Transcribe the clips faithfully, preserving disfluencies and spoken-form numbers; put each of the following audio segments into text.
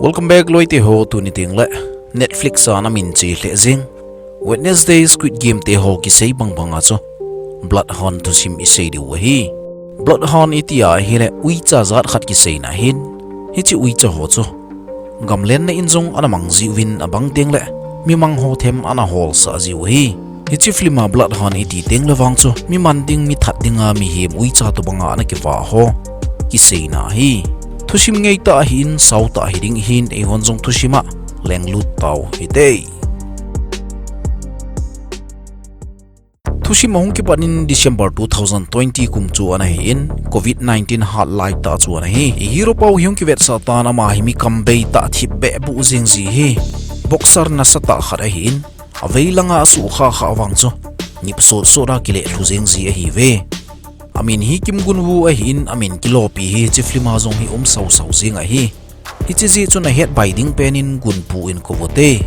Welcome back, loite ho. Tuni tengle Netflix a ana minche lheh jing Wednesday Squid Game te ho kisei bang banga chu Bloodhound thusim isei diu ahi. Bloodhound itia ahile uicha jat khat kiseina ahin, hiche uicha ho chu gamlenna in jong ana mang jiuvin, abang tengle mimang ho them ana holsah jiu ahi. Hiche film a Bloodhound iti tengle vang chu mi man ding, mi that dinga mihem uicha tobanga ana kivah ho kiseina ahi. Thusim ngeitah ahin, sautah hiding ahin, eihon jong thusim a lenglut tau hite. Thusim ahung kipat in December two thousand twenty kum chu ana hin, covid nineteen hat laitah chu ana hi. I hero pa u hi hung kivetsah tan, ama hi mi kambei tah, thipbeh buh jeng ji ahi. Boxer nasatah khat ahin, avei langa asukha kha vang chu nip sotsot a kileh lhu jeng ji ahiuve. Amin hi Kim Gun-woo ahin, amin kilopi hi hiche film a jong hi um sausau jeng ahi. Hiche jeh chun ahet bai ding pen in Gun-pu in kou ute.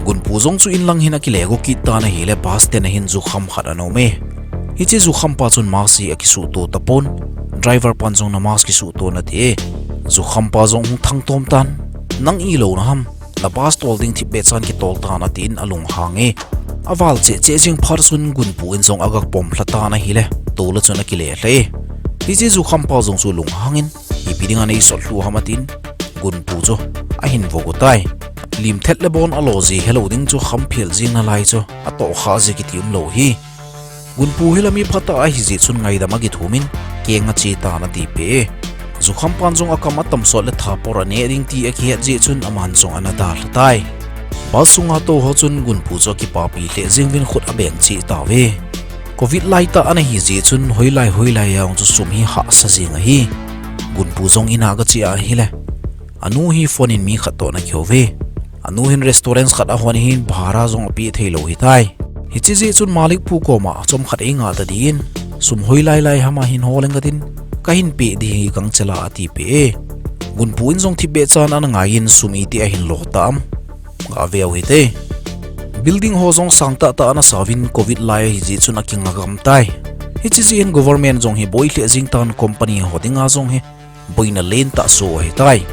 Gun-pu jong chu inlang hin akile go kit tan ahile, bus stand a hin jukham khat ana um e. Hiche jukham pa chun mask hi akisuhto tapon, driver pan jong na mask kisuhto in ati e. Jukham pa jong hung thangtom tan, nang ilou na ham, na bus tol ding thipbeh chan kitol tan, atin alunghang e. Aval cheh cheh jing phat chun Gun-pu in jong aga pom lha tan ahile, tol a chun akile lha e. Hiche jukham pa jong chu lunghang in, ipi dinga nei sot lhu ham, atin Gun-pu chu ahin vo go tai. Lim thet le bon alo ji helou ding chu, kham phel jing nalai chu atoh kha ji kiti umlou ahi. Gun-pu hi la mi phatah ahi jeh chun ngaidam akithum in, keng ache tan, ati peh e. Jukham pan jong akam atam sot le thapor aneh ding ti akihet jeh chun aman jong ana dalha tai. Bus sunga tou ho chun Gun-pu chu akipapi lheh jeng uvin khut abeng cheh tauve. Covid laitah ana hi jeh chun hoilai hoilai a jong chu sum hi hahsa jeng ahi. Gun-pu jong in a aga che ahile, anu hi phone in mi khat toh ana kihou ve. Anu hin restaurant khat ahon ahin, bhara jong apeh thei lou ahitai. Hiche jeh chun malik pu koma chomkhat eingah ta dingin, sum hoilai lai ham a hin hol inge katin, kahin peh ding hi gangchel a, ati peh e. Gun-pu in jong thipbeh chan ana ngai in, sum iti ahin lo tam, gave u hite. Building ho jong sang tahtah ana sauvin, covid lai ahi jeh chun akinga gam tai. Hiche jeh in government jong hi boi lheh jeng tan, company ho dinga jong hi boina lentah soh ahitai.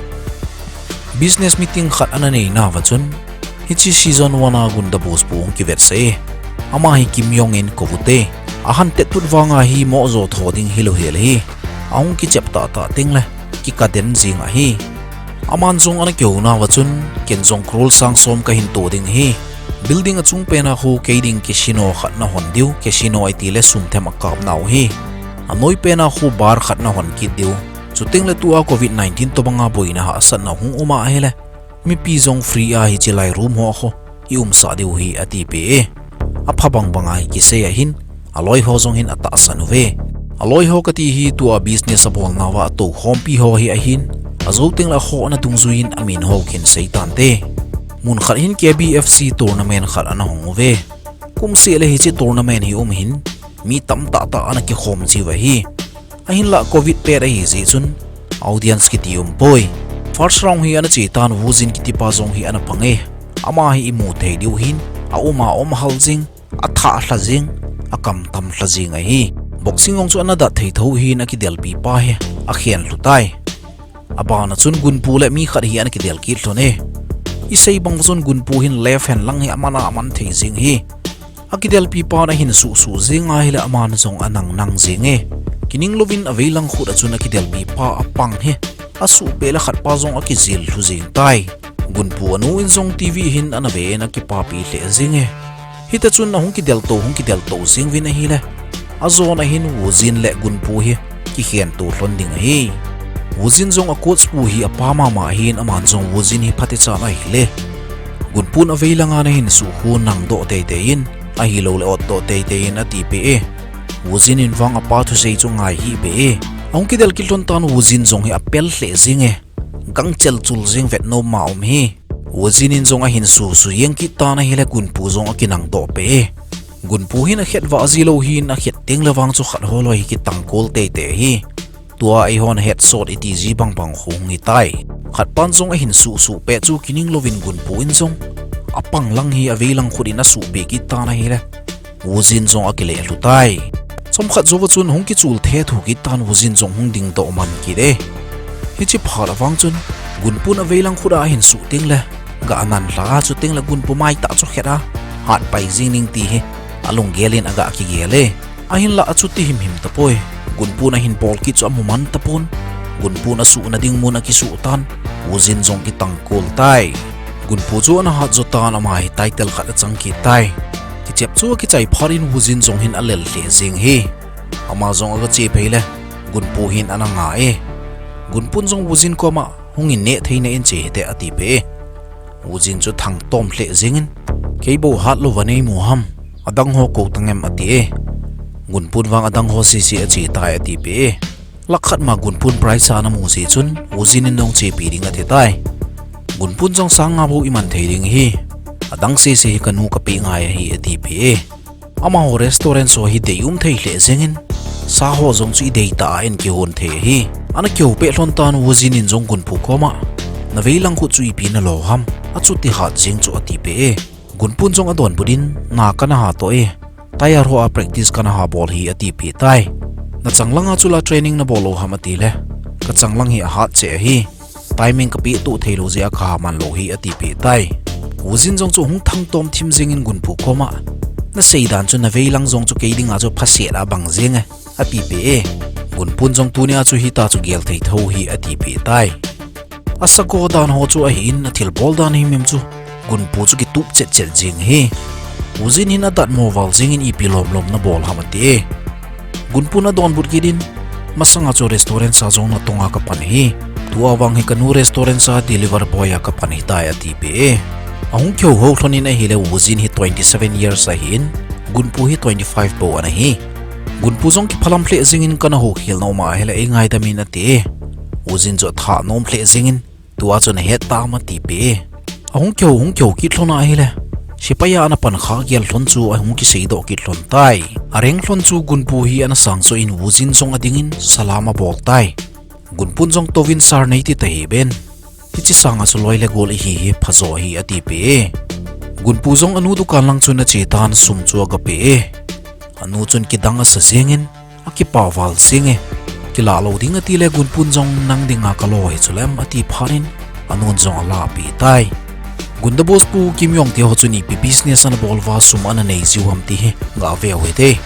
Business meeting khat ana nei nauva chun, hiche season one a Gunda Boss pu hung kivetsah e. Ama hi Kim Yong in kou ute. Ahan tet tut vanga hi moh jo tho ding hilou hel ahi. Ahung kichep tahtah tengle kika den jeng ahi. Aman jong ana kihou nauva chun, ken jong crore sang som kahin to ding ahi. Building achung pena khu kei ding casino khat nahon diu, casino iti le sum them akap nau ahi. Anoi pena khu bar khat nahon kit diu. Chutengle tua covid nineteen tobanga boina hahsatna hung um ahile, mipi jong free a hiche lai room ho khu iumsah diu ahi, ati peh e. Apha bang banga hi kisei ahin, aloi ho jong hin atahsan uve. Aloi ho kati hi tua business abol nauva atoukhompi ho hi ahin, ajou tengle akhohna dungjui in amin ho khin sei tante. Mun khat hin K B F C tournament khat ana hong uve. Kumseh le hiche tournament hi um hin, mi tam tahtah ana kikhom jiu ahi. Ahinlah covid pet ahi jeh chun audience kiti umpoi. First round hi ana che tan, Woo Jin kiti pa jong hi ana pang e. Ama hi imu thei diu hin, aum a um hal jing, athah lha jing, akam tam lha jing ahi. Boxing jong chu ana dat thei tho hin, akidelpi pa hi akhen lhu tai. Abana chun Gun-pu le mi khat hi ana kidel kit lhon e. Isei bang chun Gun-pu hin left hand lang hi aman aman thei jeng ahi. Akidelpi pan ahin suhsuh jeng ahile aman jong anang nang jeng e. Kining louvin avei lang khut a chun akidelpi pa apang hi asuhpeh le khat pa jong akijil lhu jeng tai. Gun-pu anu in jong T V hin ana ve in akipapi lheh jeng e. Hita chun ahung kidelto, hung kidelto jeng uvin ahile, ajona hin Woo Jin le Gun-pu hi kikhen to lhon ding ahi. Woo Jin jong a coach pu hi apa mama ahin, aman jong Woo Jin hi phatechan ahile, Gun-pu in avei langa nahin suh khu nangdoh teitei in, ahiloule otdoh teitei in, ati peh e. Woo Jin in vang apa thusei chu ngai hih peh e. Ahung kidel kit lhon tan, Woo Jin jong hi apel lheh jeng e. Gangchel chul jeng vet nom ma um hi. Woo Jin in jong ahin suhsuh jeng kit tan ahile, Gun-pu jong akinangdoh peh e. Gun-pu hin akhet vah ji lou hin, akhet tengle vang chu khat holoi hi kitangkol teitei ahi. Tua eihon het sot iti ji bang bang khu hung hitai. Khat pan jong ahin suhsuh pet chu kining louvin Gun-pu in jong apang lang hi avei lang khut in asuhpeh kit tan ahile, Woo Jin jong akile lhu tai. Chomkhat jouva chun hung kichul thethu kit tan, Woo Jin jong hung dingdoh man kit e. Hiche phat a vang chun Gunpun aveilang khut a ahin suh teng le, ga anan lha a chu teng le Gunpu maitah chu khet a, hat pai jing ning ti hi alunggel in aga kigel e. Ahinlah achuti himhim tapoi. Gunpun ahin bol kit chu amu man tapon. Gunpun asuhna ding mun akisuh tan. Wujin jong kitang kul tai. Gunpu chu ana hat jo tan, ama hi title khat achang kit tai. Kichep chu akichai phat in Wujin jong hin alel lheh jing hi. Ama jong aga che phei le, Gunpu hin ana nga e. Gunpun jong Wujin koma, hung in neh thei na in che hite ati peh e. Wujin chu thangtom lheh jing in, kei bou hat lou va nei mu ham, adang ho kou tang em ati e. Gunpun vang adang ho sese ache tai ati peh e. Lakh khat ma Gunpun prize ana mu jeh chun, Wujin in nong chepi ding ati tai. Gunpun jong sang nga bou iman thei ding hi. Adang sese hi kanu kapeh ngai ahi ati peh e. Amaho restaurant so hi deium thei lheh jeng in, sa ho jong chu idei tah a in kihon thei ahi. Ana kihou peh lhon tan Wujin in jong Gunpu koma, na veilang khut chu ipi nalo ham, achuti hat jeng chu ati peh e. Gunpun jong adonbut in, na kana ha toh e. Tyre ho a practice kana ha bol hi ati peh tai. Na changlang a chu la training nabol lou ham ati le, ka changlang hi ahat cheh ahi. Timing kapeh toh thei lou jeh a kaha man lou hi ati peh tai. Wujin jong chu hung thangtom thim jeng in Gunpu koma, na seidan chu na veilang jong chu kei dinga chu phaset a bang jeng e, ati peh e. Gunpun jong tuni a chu hita chu gel thei tho hi ati peh tai. Asa go dan ho chu ahi in, athil bol dan himhim chu Gunpu chu kitup chet chet jeng hi. Wujin hin adatmo val jeng in ipi lom lom nabol ham ati e. Gunpun adonbut kit in, masanga chu restaurant sa jong natong a kapan hi. Tua vang hi kanu restaurant sa deliver boy a kapan hitai ati peh e. Ahung kihou hou lhon in ahile Wujin hi twenty seven years ahi in, Gunpu hi twenty five bou ana hi. Gunpu jong kiphalam lheh jeng in kana houkhel nom ahile eingaidam in ati e. Wujin chu atha nom lheh jeng in, tua chu nahet tam ati peh e. Ahung kihou hung kihou kit lhon ahile, sepai a ana pan kha gel lhon chu ahung kiseidoh kit lhon tai. Areng lhon chu Gunpu hi ana sangsoh in Wujin jong ading in salam abol tai. Gunpun jong touvin sir neiti tahih ben, hiche sanga chu loi le gol ihi hi phajo ahi ati peh e. Gunpu jong anu dukan lang chun ache tan sum chu aga peh e. Anu chun kidang asa jeng in, akipa val jeng e. Kilah lou ding ati le Gunpun jong nang dinga kalo hi chulem ati phat in, anun jong alahpeh tai. Gunda boss pu Kim Yong te ho chun ipi business ana bol uva sum ana nei jiu ham ti hi gave u hite.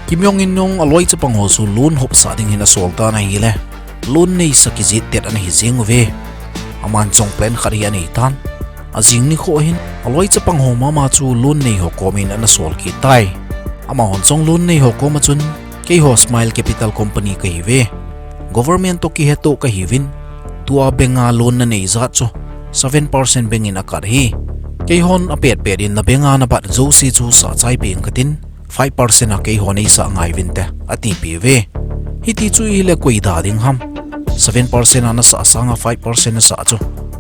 Kim Yong in nung aloi chapang ho chu loan hopsah ding hin asol tan ahile, loan neisa kijet tet ana hi jeng uve. Aman jong plan khat hi anei tan. Ajing nikho hin aloi chapang ho mama chu loan nei ho kom in ana sol kit tai. Amahon jong loan nei ho koma chun, keiho Smile Capital Company kahiuve. Government toh kihetoh kahiuvin, tua bank a loan nanei jat chu seven percent bank in akat hi. Keihon apet pet in na bank a nabat jouse chu sah chai peng katin, five percent a keihon eisah ngai uvinte, atipeh uve. Hiti chu ihile koi da ding ham? Seven percent a nasah sanga five percent nasah chu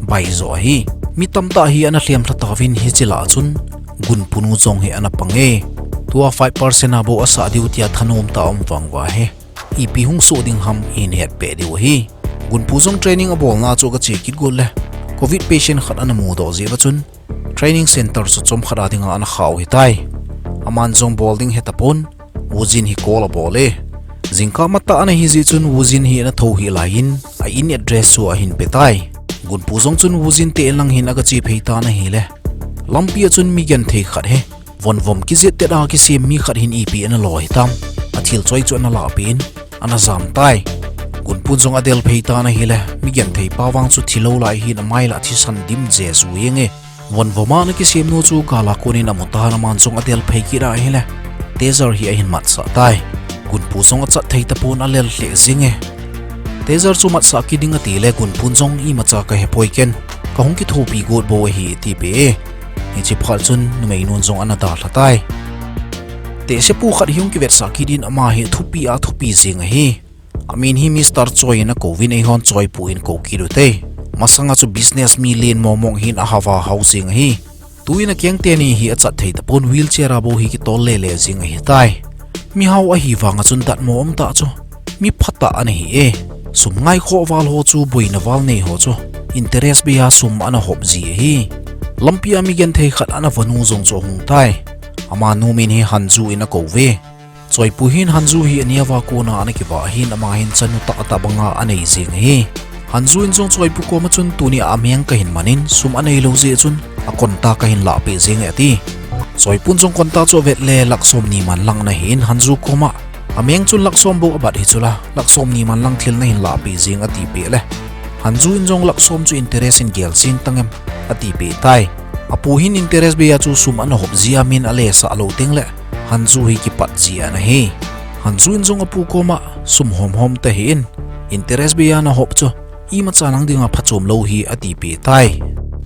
baijo ahi. Mi tamtah hi ana lhem lha tauvin hiche lah a chun Gunpu nu jong hi ana pang e. Tua five percent a bou asah diu tia thanom tah aum vang uva hi ipi hung soh ding ham ihin hetpeh diu ahi. Gunpu jong training abolna chu aga che kit got le, covid patient khat ana mudoh jeh uva chun training center chu chomkhat a dinga ana khau hitai. Aman jong bol ding hetapon, Wujin hi call abol e. Jingkah matah ana hi jeh chun Wujin hi ana thou hih laiyin, a in address chu ahin petai. Gunpu jong chun Wujin te inlang hin aga che phei tan ahile, lampi a chun mi genthei khat hi vonvom kijet tet a kisem mi khat hin ipi ana lo hitam, athil choi chu ana lahpeh in, ana jam tai. Gunpun jong adel phei tan ahile, mi genthei pa vang chu thilou lai hin amai lah thisan dim jeju jeng e. Vonvom a ana kisem nu chu gal a kon in amu tan, aman jong adel phei kit ahile, Tejar hi ahin matsah tai. Gunpu jong achat thei tapon, alel lheh jeng e. Tejar chu matsah kit ding ati le, Gunpun jong imacha kahepoi ken, kahung kithopi got bou ahi atipeh e. Hiche phat chun numeinun jong ana dalha tai. Tehsepu khat hi hung kivetsah kit in, ama hi thupi a thupi jeng ahi. Amin hi Mister Choi in akouvin, eihon Choi pu in kou kit ute. Masanga chu business mi len momong hin ahava hao jeng ahi. Tuin akeng teni hi achat thei tapon, wheelchair a bou hi kitol lele jeng ahitai. Mihao ahi vanga chun datmo umtah chu mi phatah ana hi e. Sum ngaikhoh val ho chu boina val nei ho chu interest bei a sum ana hop ji ahi. Lampi a mi genthei khat ana vanu jong chu ahung tai. Amanu min hi Hanju in akouve. Choi pu hin Hanju hi aneo va kona ana kivah ahin, ama hin chanu tahtah banga anei jeng ahi. Hanju in jong Choipu koma chun tuni a ameng kahin man in sum anei lou jeh chun a konta kahin lahpeh jeng e ati. Choipu in jong konta chu avet le lakh somni man lang ana hi in Hanju koma ameng chun lakh som bou abat hi chula lakh somni man lang thil nahin lahpeh jeng atipeh le Hanju in jong lakh som chu interest in gel jeng tang em atipeh tai. Apu hin interest bei a chu sum ana hop jia min alesah lou teng le Hanju hi kipat ji ana hi. Hanju in jong apu koma sum hom hom ta hi in interest bei a nahop chu imacha nang dinga phachom lou hi atipeh tai.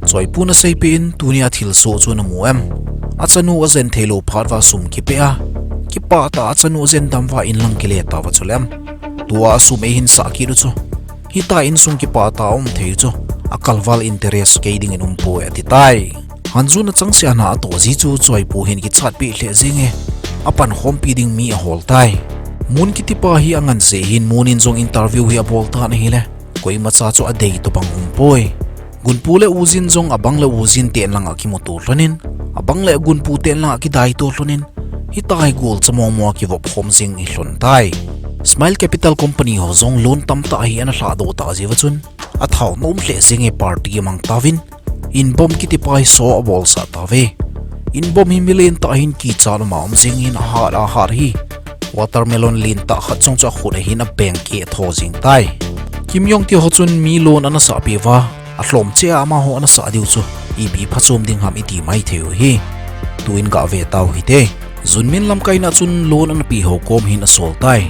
Choipu in aseipeh in tuni a thilsoh chu namu em? Achanu ajen thei lou phat uva sum kipeh a kipah tah a achanu ajen dam uva in lang kile tauva chule em? Tua sum eihin sah kit u chu hita insung kipah tah a um thei chu akalval interest kei dingin umpoi ati tai. Hanju in achangseh a na atoh ji chu Choipu hin kichatpeh lheh jeng e, apankhompi ding mi ahol tai. Mun kitipa hi angansei hin Mun in jong interview hi abol tan ahile koimacha chu adei tobang umpoi. Gunpu le Wujin jong abang le Wujin ten langa kimuto lhonin, abang le Gunpu ten langa kidaito lhonin, hita hi golcha mongmong a kivop khom jing hi lhon tai. Smile Capital Company ho jong loan tamtah hi ana lhahdoh tah jeh uva chun athao nom lheh jeng e, party amang tauvin, Inbom kitipa hi show abolsah tauve. Inbom hi mi lentah hin kichat uma um jeng in ahat ahat hi watermelon lentah khat jong chu akhut a hin abeng keh tho jeng tai. Kim Yong te ho chun mi loan ana sahpeh uva alhom cheh a amaho ana sah diu chu ipi phachom ding ham iti maithei u hi. Tuin gave tau hite. Junmin lamkaina chun loan ana pe ho kom hin asol tai.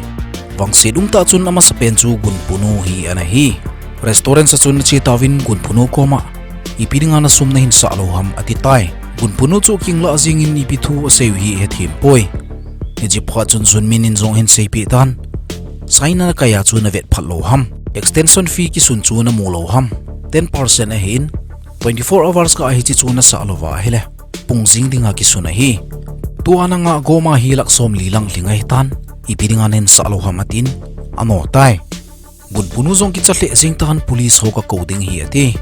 Vangset umtah chun amasapen chu Gunpu nu hi ana hi. Restaurant a chun ache tauvin Gunpu nu koma ipi dinga nasum nahin sah lou ham ati tai. Gunpu nu chu akinglah jengin ipi thu asei u hi ahethem poi. Hiche phat chun Junmin in jong ahin seipeh tan, China nakaiya chu navet phat lou ham? Extension fee kisun chu namu lou ham? Ten percent ahin twenty four hours kah a hiche chu nasah louva ahile pung jing dinga kisun ahi. Tua nangah goma hi lakh somli lang lhing ahitan, ipi dinga nahin sah lou ham atin ano tai. Gunpu nu jong kicha lheh jeng tan, police ho kakou ding ahi ati.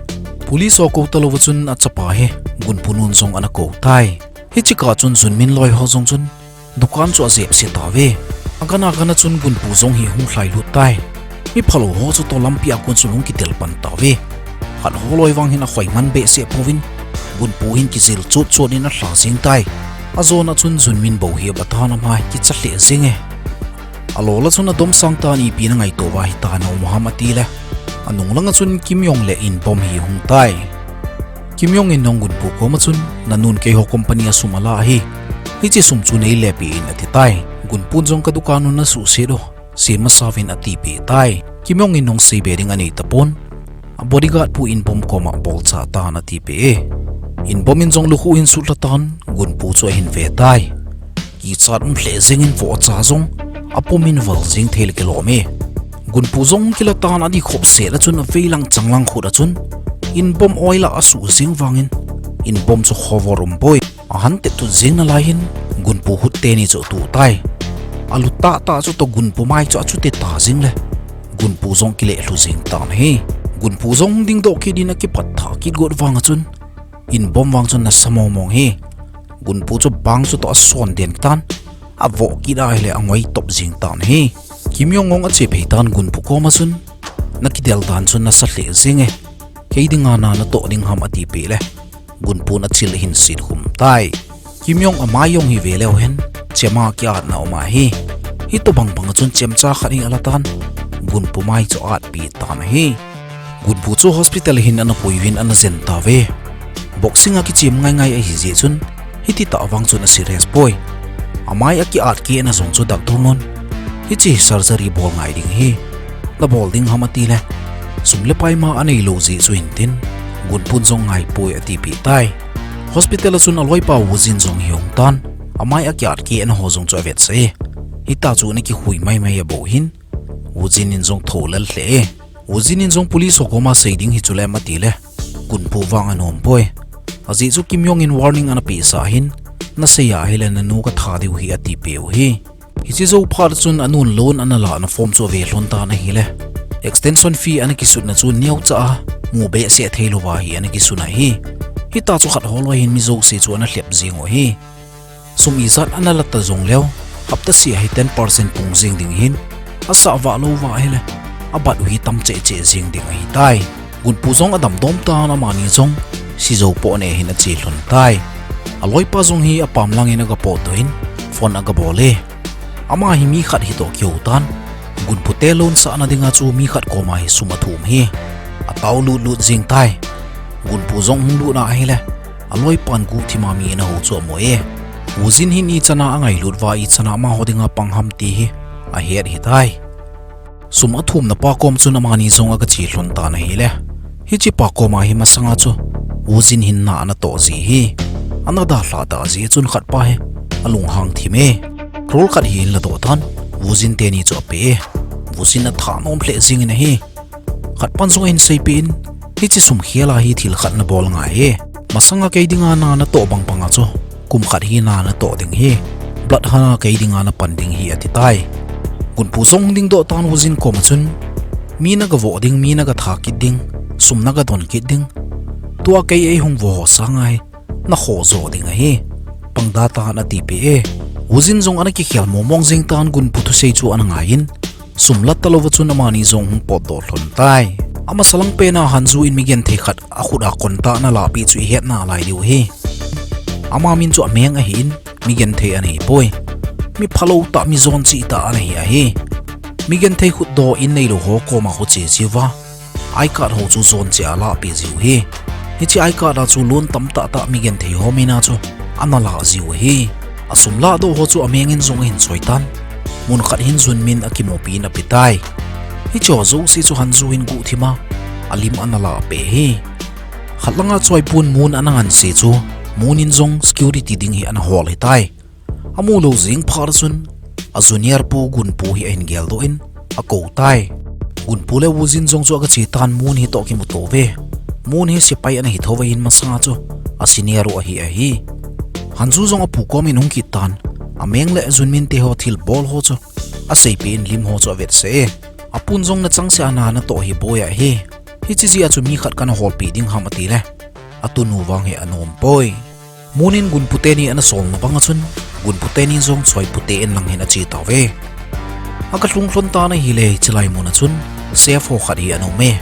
Police ho kou talouva chun achapa hi Gunpu nun jong ana kou tai. Hiche kah chun Junmin loi ho jong chun dukan chu ajepse tauve. Agana gana chun Gunpu jong hi ahung lhailut tai. Mi phalou ho chutoh lampi a kon chun ahung kidel pan tauve. Khat ho loi vang hin akhoiman behseh pouvin Gunpu hin kijil chot chot in alha jeng tai. Ajona chun Junmin bou hi abatan, ama hi kicha lheh jeng e. Alol a chun adomsang tan, ipi nangaito uva hita naum u ham atile, anung langa chun Kim Yong le Inbom hi ahung tai. Kim Yong in jong Gunpu koma chun, nanun keiho company a sum ala ahi, hiche sum chu neile peh in ati tai. Gunpu in jong kadukan u nasuhset u, sem masauvin atipeh tai. Kim Yong in jong seibe ding anei tapon, a bodyguard pu Inbom koma bolcha tan atipeh e. Inbom in jong lukhuh ahin sutlha tan, Gunpu chu ahin ve tai. Kichat um lheh jengin vohcha jong apum in val jeng thei le kilom e. Gunpu jong kila tan, adih khop set a chun aveilang changlang khut a chun Inbom oi lah asuh jeng vangin Inbom chu khovor umpoi. Ahan tettut jeng nalai hin Gunpu khut teni chu atuh tai. Alu tahtah chutoh Gunpu mai chu achute ta jeng le Gunpu jong kileh lhu jeng tan ahi. Gunpu jong dingdoh kit in akipat thah kit got vang a chun Inbom vang chun nasa mongmong ahi. Gunpu chu bang chutoh ason den tan, avoh kit ahile angoi top jeng tan ahi. Kim Yong jong ache phei tan Gunpu koma chun, nakidel dan chun nasa lheh jeng e, kei dinga na natoh ding ham atipeh le Gunpu in achil ahin set khum tai. Kim Yong amai jong hi ve leu hen, chema kiatna um ahi. Hitobang bang a chun chemcha khat hi ala tan, Gunpu mai chu atpi tan ahi. Gunpu chu hospital a hin ana puiyin ana jen tauve. Boxing a kichem ngai ngai ahi jeh chun, hititah vang chun aserious poi. Amai akiat kehna jong chu doctor nun, hiche hi surgery bol ngai ding ahi, nabol ding ham atile, sum le pai ma anei lou jeh chu hintin, Gunpu in jong ngaipoi atipeh tai. Hospital a chun aloipa Wujin jong hi ahung tan, amai akiat kehna ho jong chu avetsah e. Hita chu nakikhui maimai abou hin, Wujin in jong thoulal lheh e. Wujin in jong police ho koma sei ding hichu lem atile, Gunpu vang anompoi. Ajeh chu Kim Yong in warning ana pehsah hin, nasei ahile nanu katha diu ahi atipeh u ahi. Hiche jou phat chun anun loan ana lahna form chu ave lhon tan ahile, extension fee ana kisutna chu neocha a mu behseh theilouva hi ana kisun ahi. Hita chu khat holoi hin mi jouse chu ana lhep jeng u ahi. Sum ijat ana la ta jongleu, hapta seh a hi ten percent pung jeng ding ahin, asah vah louva ahile, abat u hi tam cheh cheh jing ding ahitai. Gunpu jong adam dom tan amani jong sijou poh neh hin ache lhon tai. Aloipa jong hi apam langin aga potdoh in phone aga bol e. Ama hi mi khat hitoh kihou tan. Gunpu te loan sahna dinga chu mi khat koma hi sum athum hi. Atao lut lut jing tai. Gunpu jong hung lut na ahile, aloipan guhthima mi ana hou chu amu e. Wu Jin hin ichan a angailut uva ichan a amaho dinga pang ham ti hi ahet hitai. Sum athumna pa kom chun amani jong aga che lhon tan ahile, hiche pa koma hi masanga chu Wu Jin hin na ana toh ji hi. Ana dalha ta ji chun khat pa hi alunghang thim e. Crore khat hi in ladoh tan, Wu Jin teni chu ape e. Wu Jin atha nom lheh jingin ahi. Khat pan jong ahin seipeh in, hiche sum khel a hi thil khat nabol ngai e. Masanga kei dinga na natoh bang banga chu kum khat hi na natoh ding hi. Bloodhound a kei dinga napan ding hi ati tai. Gunpu jong dingdoh tan Wu Jin koma chun, mi naga voh ding, mi naga tha kit ding, sum naga don kit ding, tua kei eihung vo ho sanga hi nakhoh jo ding ahi. Pang da tan atipeh e. Wu Jin jong ana kikhel momong jing tan Gunpu thusei chu ana ngaiyin, sum la talouva chun amani jong hung potdoh lhon tai. Amasa lang pena Hanju in migenthei khat akhut a kon tah ana lahpeh chu ihet nalai diu ahi. Ama min chu Ameng ahin, migenthei ana hipoi. Mi phalou tah, mi jon chih tah ana hi ahi. Migenthei khutdoh in neilou ho koma kho che cheh uva, I card ho chu jon cheh a lahpeh jiu ahi. Hiche I card a chu loan tamtah tah migenthei ho mina chu ana lah jiu ahi. Asum lahdoh ho chu Ameng in jong ahin choi tan. Mun khat hin Junmin akimupi in ape tai. Hicheho jouse chu Hanju hin guhthima alim ana lahpeh ahi. Khat langa choipun Moon ana nganse chu Moon in jong security ding hi ana hol hitai. Amu lou jing phat chun a junior pu Gunpu hi ahin geldoh in akou tai. Gunpu le Wu Jin jong chu aga che tan Moon hitoh kimuto uve. Moon hi sepai ana hithouva hin masanga chu a senior u ahi ahi. Hanju jong apu komin hung kit tan, Ameng le Junmin teho thilbol ho chu aseipeh in lim ho chu avetsah e. Apun jong nachangseh a na natoh hi boi ahi. Hiche jeh a chu mi khat kana holpeh ding ham atile, atunu vang hi anom poi. Moon in Gunpu teni ana solna banga chun, Gunpu teni jong choipu te in lang hin ache tauve. Aga lhung lhon tan ahile, hiche lai muna chun chef ho khat hi ana um e.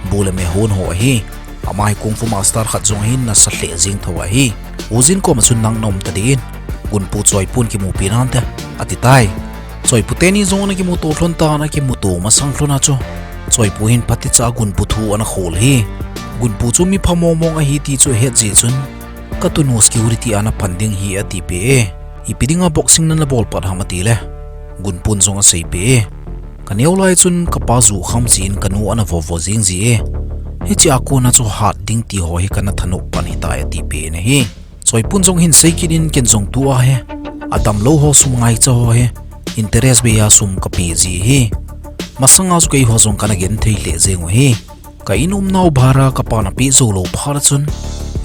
Bu le me hon ho ahi. Ama hi kung fu master khat jong ahin, nasa lheh jeng tho ahi. Wu Jin koma chun nang na um tadin, Gunpu choipun kimupi nante, ati tai. Choipu teni jong ana kimuto lhon tan, akimuto masang lhon a chu choipu hin phatecha Gunpu thu ana khol hi. Gunpu chu mi pha momong ahi ti chu ahet jeh chun, katunu security a napan ding hi atipeh e. Ipi dinga boxing nana bol pat ham atile, Gunpun jong aseipeh e. Kaneo lai chun kapa ju kham jeh in kanu ana vovo jing ji e. Hiche a kona chu hat ding ti ho hi kana thanop pan hitai atipeh in ahi. Choipun jong hin seikit in ken jong tua hi adamlou ho sum ngaicha ho hi interest bei a sum kapeh ji ahi. Masanga chu keiho jong kana genthei lheh jeng u ahi. Ka in umnau bhara kapan apeh jou lou phat chun,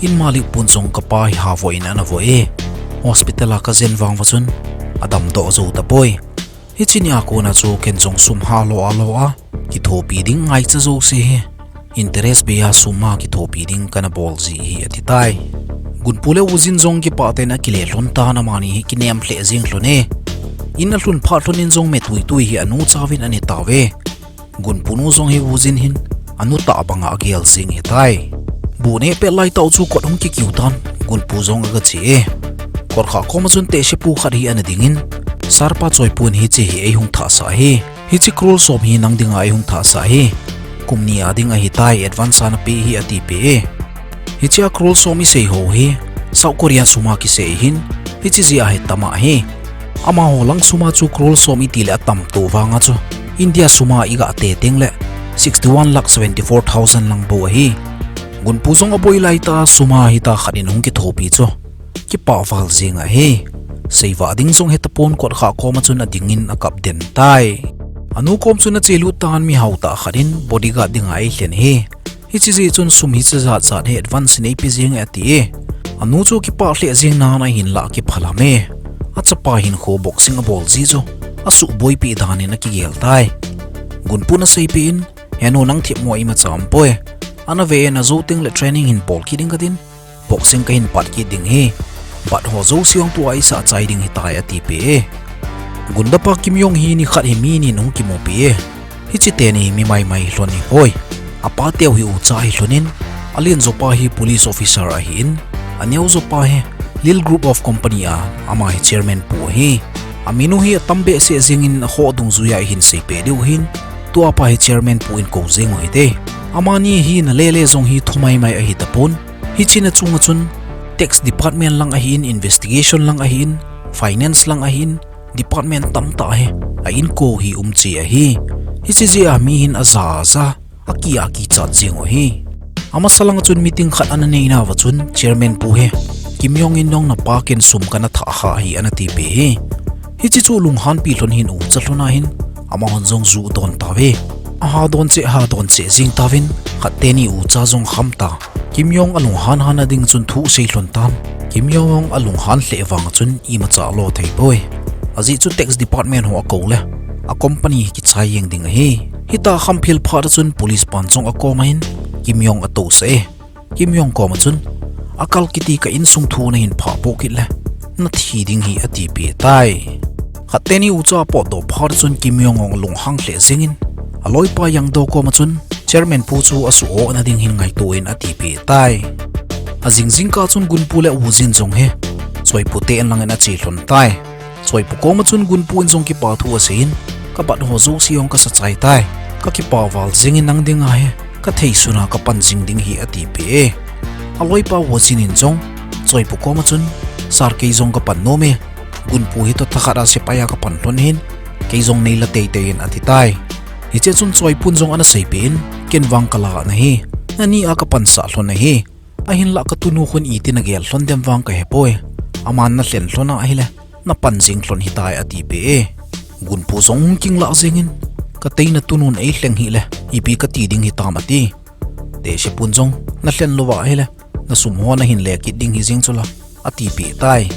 in malik pun jong kapa hi havoh in ana voh e. Hospital a kajen vang uva chun adamdoh jou tapoi. Hiche nia kona chu ken jong sum halo a lo a kithopi ding ngaicha jouse hi interest bei a sum a kithopi ding kana bol ji ahi ati tai. Gunpu le Wu Jin jong kipah tah in akile lhon tan, amani hi kinem lheh jeng lhon e. In alhun phat lhon in jong me tuitui hi anu chauvin ane tauve. Gunpu nu jong hi Wu Jin hin anu tah banga agel jing ahitai. Bu neh pet lai tah u chu kot hung kikiu tan, Gunpu jong aga che e. Kot kha koma chun tehsepu khat hi ana dingin, Sir pa, choipun hiche hi eihung thahsah ahi. Hiche crore som hi nang dinga eihung thahsah ahi. Kum ni a ding ahitai, advance a napeh hi atipeh e. Hiche a crore som isei ho hi South Korea sum a kisei ahin, hiche jeh a hi tam ahi. Amaho lang sum a chu crore som itile atamto vang a chu India sum a iga te teng le sixty-one lakh seventy-four thousand lang bou ahi. Gunpu jong aboi lai tah a sum a hitia khat in hung kithopi chu kipah val jeng ahi. Seivah ding jong hetapon, kot kha koma chun adingin akap den tai. Anu kom chun ache lut tan, mihao tah khat in bodyguard dinga eilhen ahi. Hiche jeh chun sum hiche jat jat hi advance in eipe jeng e ati e. Anu chu kipah lheh jeng nan ahinlah kiphalam e. Achapa hinkho boxing abol ji chu asuhboipi dan in akigel tai. Gunpun aseipeh in, Henu, nang themmo imacha umpoi. Ana ve e, najou teng le training hin bol kit ding katin. Boxing kahin pat kit ding ahi. Bat ho jouse jong tua isah chai ding ahitai atipeh e. Gunda pa Kim Yong hi nikhat hi mi ni in hung kimupi e. Hiche teni mi maimai lhon ahipoi. Apa teu hi ucha ahi lhonin, alen jopa hi police officer ahin, aneo jopa hi Lil Group of Company a ama hi chairman pu ahi. Aminu hi atam behseh jengin akhoh dungjuia ihin seipeh diu ahin, tua pa hi chairman pu in kou jeng u hite. Amani hi nalele jong hi thu maimai ahi tapon. Hiche na chunga chun tax department lang ahin, investigation lang ahin, finance lang ahin, department tamtah hi a inko hi um che ahi. Hiche jeh a mi hin aja aja, aki aki chat jeng u ahi. Amasa langa chun meeting khat ana nei nauva chun chairman pu hi Kim Yong in nong napa ken sum kana thah kha ahi ana tipeh e. Hiche chu lunghanpi lhon hin ucha lhon ahin, amahon jong ju don tauve. Aha don cheh, ha don cheh jeng tauvin, khat teni ucha jong kham ta. Kim Yong alunghan han a ding chun thu sei lhon tan. Kim Yong alunghan lheh vang chun imacha alo thei poi. Ajeh chu tax department ho akou le a company hi kichai jeng ding ahi. Hita kham phel phat a chun police pan jong akom ahin Kim Yong atousah e. Kim Yong koma chun, akal kiti ka insung thu nahin phah poh kit le, nathi ding ahi atipeh tai. Khat teni ucha apotdoh phat a chun Kim Yong jong alunghang lheh jengin, aloipa Yang Do koma chun, chairman pu chu asuh-oh na ding hin ngaito in atipeh tai. Ajing jingkah chun Gunpu le Wujin jong hi, Choipu te in langin ache lhon tai. Choipu koma chun Gunpu in jong kipa thu aseiyin, kabat ho jouse jong kasa chai tai. Kakipa val jengin nang dinga hi, kathei suna kapan jing ding ahi atipeh e. Aloipa Wujin in jong, Choipu koma chun, sir kei jong kapan nom e. Gunpu hi toh thakhat a sepai a kapan lhon ahin, kei jong neila teitei in ati tai. Hiche chun Choipun jong ana seipeh in, ken vang kala nahi, nani a kapansah lhon ahi. Ahinlah katunu khun iti nagel lhon dem vang kahepoi. Aman nalhen lhon ahile, napan jing lhon ahitai atipeh e. Gunpu jong hung kinglah jengin, katei natunun eilheng hile, ipi kati ding hitam ati. Tehsepun jong, nalhen louva ahile, nasum ho nahin lekit ding hijeng chula, atipeh tai.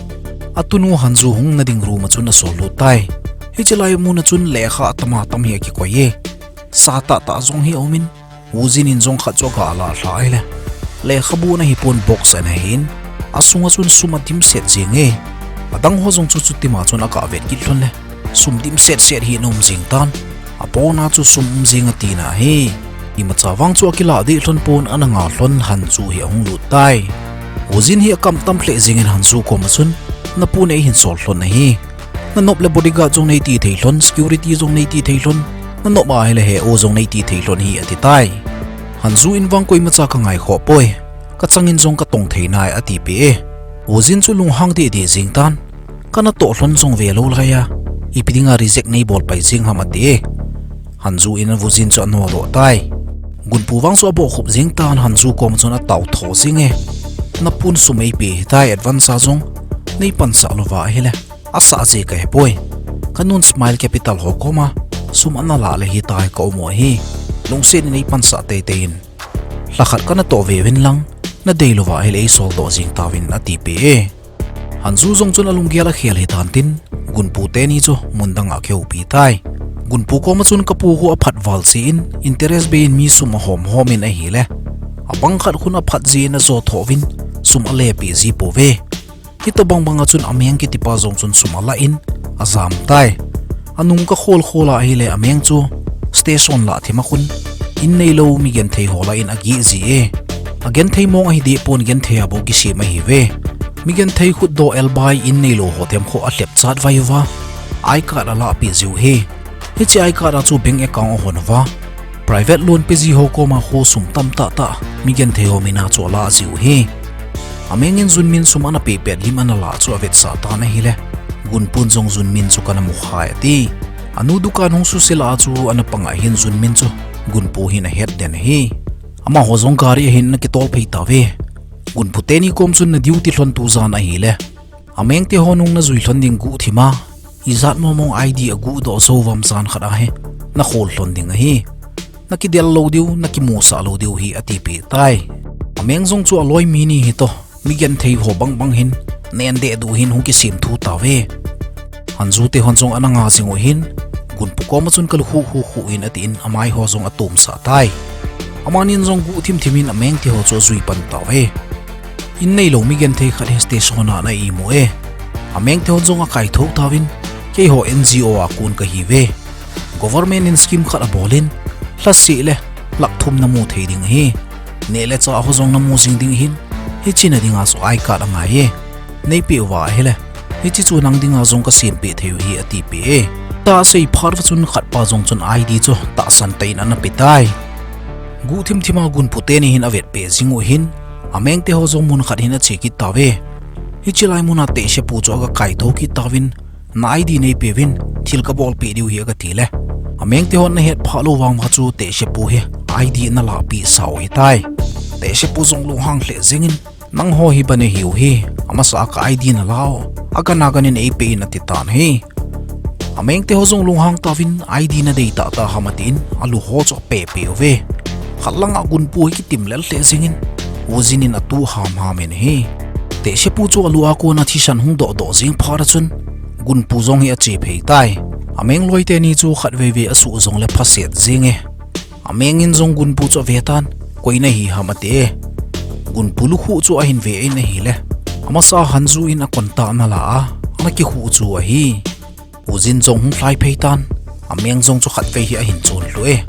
Atunu Hanju hung na ding room a chun asol lut tai. Hiche lai mun a chun lekha atam atam hi akikoi e. Sa tahtah jong hi aumin, Wujin in jong khat chu aga lah lha ahile, lekhabu ana hipon box ana hin, asunga chun sum adimset jeng e. Adang ho jong chu chutima chun aga vet kit lhon le, sum dimset set hi ana um jeng tan. Apona chu sum um jeng atina ahi. Imacha vang chu akilah deh lhon pon ana nga lhon Hanju hi ahung lut tai. Wujin hi akam tam lheh jengin Hanju koma chun, napu in eihin sol lhon ahi. Nanop le bodyguard jong neiti thei lhon, security jong neiti thei lhon, nanop ahile he-o jong neiti thei lhon ahi ati tai. Hanju in vang koimacha kangai khoh poi. Kachangin jong katong thei nai atipeh e. Wujin chu lunghang deh deh jeng tan. Kanatoh lhon jong velou laiya, ipi dinga reject neibol pai jeng ham ati e. Hanju in Wujin chu anodoh tai. Gunpu vang chu abohkhup jeng tan Hanju koma chun atao tho jeng e. Napun sum eipe ahitai advance a jong, neipansah louva ahile, asah je kahepoi. Kanun Smile Capital ho koma, sum ana lah le hitia hi kaum u ahi. Lungset in eipansah teitei in. Lhakhat kanatoh veuvin lang, nadei louva ahile eisoldoh jeng tauvin atipeh e. Hanju jong chun alunggel akhel hitan tin, Gunpu teni chu mun danga akihoupi tai. Gunpu koma chun kapu khu aphat val jeh in, interest bei in mi sum ahom hom in ahile, abang khat khun aphat jeh in ajo thou vin, sum alepeh ji pouve. Hitobang banga chun Ameng kitipa jong chun sum alah in, ajam tai. Anung kakhol khol a ahile Ameng chu station lah thima khun, in neilou migenthei ho lah in ageh ji e. Agenthei mong ahi deh pon genthei a bou kisem ahiuve. Migenthei khutdoh elbai in neilou ho themkhat alhep chat vai uva, I card alahpeh jiu ahi. Hiche I card a chu bank account ahon uva, private loan peji ho koma khu sum tam tahtah migenthei ho mina chu alah jiu ahi. Ameng in Junmin sum ana peh pet lim ana lah chu avetsah tan ahile, Gunpun jong Junmin chu kana mukhai ati. Anu dukan hung suse lah a chu ana pang ahin Junmin chu Gunpu hin ahet den ahi. Amaho jong gari ahin ana kitol phei tauve. Gunpu teni kom chun na duty lhon tu jan ahile, Ameng teho nung najui lhon ding guhthim a, ijat mong mong ID aguhdoh jou uvam jan khat ahi, nakhol lhon ding ahi. Nakidel lou diu, nakimusah lou diu ahi atipeh tai. Ameng jong chu aloi mi ni hitoh, migenthei ho bang bang hin, nen deh duh hin hung kisemthu tauve. Hanju tehon jong ana nga jing u ahin, Gunpu koma chun kalukhuh khuh khuh in atin amaiho jong atomsah tai. Amanin jong guhthim thim in Ameng teho chu ajui pan tauve. In neilou migenthei khat hi station a ana imu e. Ameng tehon jong akaithou tauvin, keiho NGO a kon kahiuve. Government in scheme khat abol in, lhaseh le lakh thum namu thei ding ahi. Neh le chah ho jong namu jing ding ahin, hiche na dinga chu I card angai e. Neipeh uva ahile, hiche chu nang dinga jong kasempeh thei u ahi, atipeh e. Tahsa asei phat uva chun khatpa jong chun I D chu tahsan tah in ana pe tai. Guhthim thima gunpu teni hin avetpeh jing u ahin, Ameng te ho jong mun khat hin ache kit tauve. Hiche lai muna tehsepu chu aga kaitou kit tauvin, na I D neipeuvin, thil kabolpeh diu ahi agati le, Ameng te hon ana het phah lou vang uva chu tehsepu hi I D ana lahpeh sau ahitai. Tehsepu jong lunghang lheh jengin, nangho hi bang nahiu ahi, amasa a ka I D nala u, agan agan in eipeh in ati tan ahi. Ameng te ho jong lunghang tauvin, I D nadei tahtah ham atin, alu ho chu apehpeh uve. Khat langa gunpu hi kitim lel lheh jengin, Wu Jin in atu hamham in ahi. Tehsepu chu alu a kona thisan hung dohdoh jeng phat a chun, gunpu jong hi ache phei tai. Ameng loi teni chu khatvei vei asuh jongle phaset jeng e. Ameng in jong gunpu chu avetan, koi nahi ham ati e. Gunpu lukhuh chu ahin ve in ahile, amasa Hanju in akonta anala a, ana kikhuh chu ahi. Wu Jin jong hung lhai phei tan, Ameng jong chu khatvei hi ahin chonlhu e.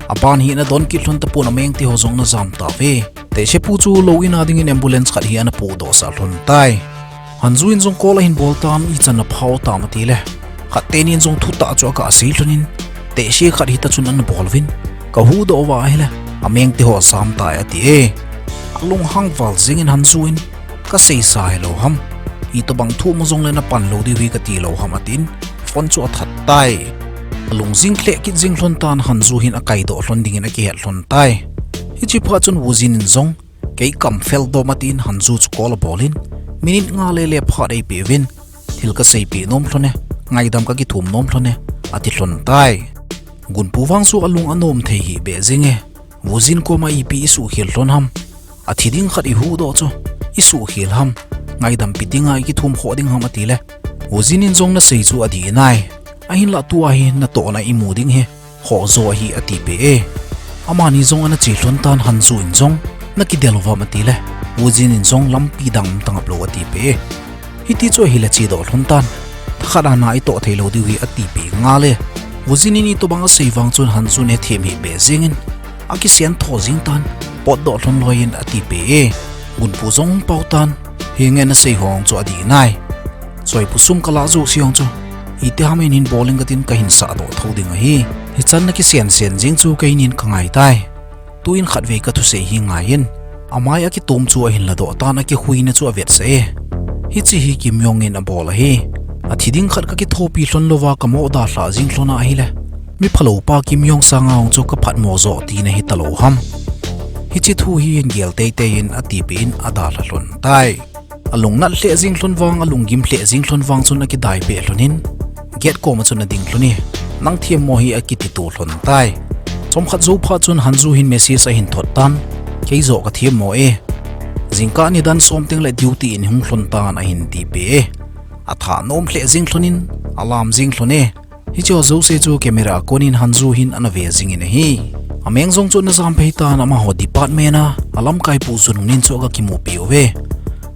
Aban hi ana don kit lhon tapon, Ameng te ho jong ana jam tauve. Tehsepu chu lou in a dingin ambulance khat hi ana pohdoh sah lhon tai. Hanju in jong call ahin bol tan, ichan naphao tam atile, khat teni in jong thutah chu aga sei lhon in, tehse khat hita chun ana bol uvin, kahuhdoh uva ahile, Ameng te ho ajam tai ati e. Alunghang val jengin Hanju in, kaseisa hilou ham, itobang thu um jongle napan lou diu ahi kati lou ham atin, phone chu athat tai. Alung jing lheh kit jeng lhon tan, Hanju hin akaidoh lhon dingin akihet lhon tai. Hiche phat chun Wu Jin in jong, kei kam fel dom atin Hanju chu call abol in, minute nga lele phat eipeuvin, thil kaseipeh nom lhon e, ngaidam kakithum nom lhon e, ati lhon tai. Gunpu vang chu alung anom thei hih beh jeng e, Wu Jin koma ipi isuhkhel lhon ham, athi ding khat ihuhdoh chu, isuhkhel ham, ngaidampi dinga ikithum khoh ding ham atile, Wu Jin in jong nasei chu adih nai, ahinlah tua hi natohna imu ding hi khoh jo ahi atipeh e. Amani jong ana che lhon tan, Hanju in jong, nakidel uvam atile, Wu Jin in jong lampi dang umtah ngaplou atipeh e. Hiti chu ahile chedoh lhon tan, thakhat a na itoh theilou diu ahi atipeh ngal e. Wu Jin in itobang asei vang chun Hanju in hethem hih beh jengin, akisentho jeng tan, potdoh lhon loiyin atipeh e. Gunpu jong pao tan, henge nasei ho chu adih nai, choipu sum kalah jouse ho chu, itiham in hin bol inge katin kahin sahdoh thou ding ahi. Hichan nakisen sen jeng chu keinin kangai tai. Tuin khatvei kathusei hi ngaiyin. Amai akitom chu ahin ladoh tan, akikhuina chu avetsah e. Hiche hi Kim Yong in abol ahi. Athi ding khat kakithopi lhon louva kamoh dalhah jeng lhon ahile, miphalou pa Kim Yong sanga hung chu kaphatmo joh tina hitalou ham. Hiche thu hi hin gel teitei in atipeh in adalha lhon tai. Alungnat lheh jeng lhon vang, alunggim lheh jeng lhon vang chun akidaipeh lhonin, gate koma chun ading lhon e, nang themmo hi akitito lhon tai. Chomkhat jou phat chun Hanju hin message ahin thot tan, kei joh kathemmo e. Jingkah nidan som tengle duty in hung lhon tan ahin tipeh e. Athanom lheh jeng lhonin, alam jeng lhon e. Hicheho jouse chu camera a konin Hanju hin ana ve jingin ahi. Ameng jong chu ana jam phei tan, amaho department a alamkaipu Junmin chu aga kimupi uve.